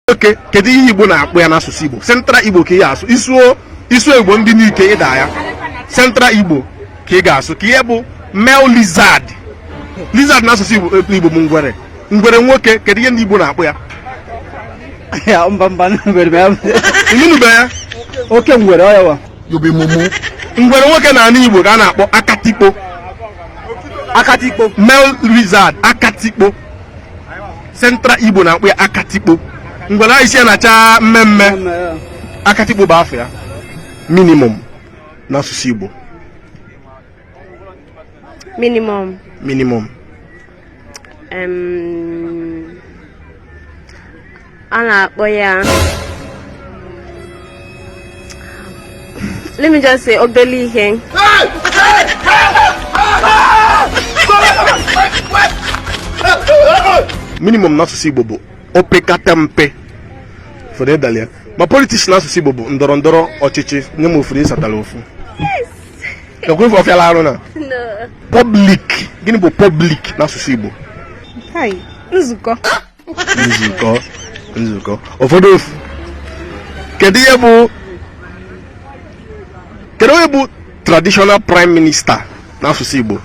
Nwoke, kedu ihe Igbo na-akpọ ya n'asụsụ Igbo? Central Igbo ka ị ga-asụ. Ị sụọ Igbo ndị Nike, ị daa ya. Central Igbo ka ị ga-asụ. Ka ihe bụ male lizard? Lizard n'asụsụ Igbo, Igbo bụ ngwere. Ngwere nwoke, kedu ihe ndị Igbo na-akpọ ya? Ya mba mba ngwere ya. Ị nụnube ya? Oke ngwere ọ ya wa. You be mumu. Ngwere nwoke n'ala Igbo ka a na-akpọ akatikpo. Akatikpo. Male lizard, akatikpo. Central Igbo na-akpọ ya akatikpo. Ngwere ahụ isi ya na-acha mmee mmee, akatikpo bụ afa ya. Minimum n'asụsụ Igbo? Minimum. Minimum. A na-akpọ ya, let me just say, obele ihe. Minimum n'asụsụ Igbo bụ opekata mpe. Ụfọdụ ịdali ya. Ma politics n'asụsụ Igbo bụ ndọrọ ndọrọ ọchịchị. Nye m ofu na ị satara ofu. Ekwe ife ọfịala arụ na public. Gịnị bụ public n'asụsụ Igbo? Nzukọ. Nzukọ, nzukọ. Ụfọdụ ofu. Kedu ihe bụ, kedu onye bụ traditional prime minister n'asụsụ Igbo?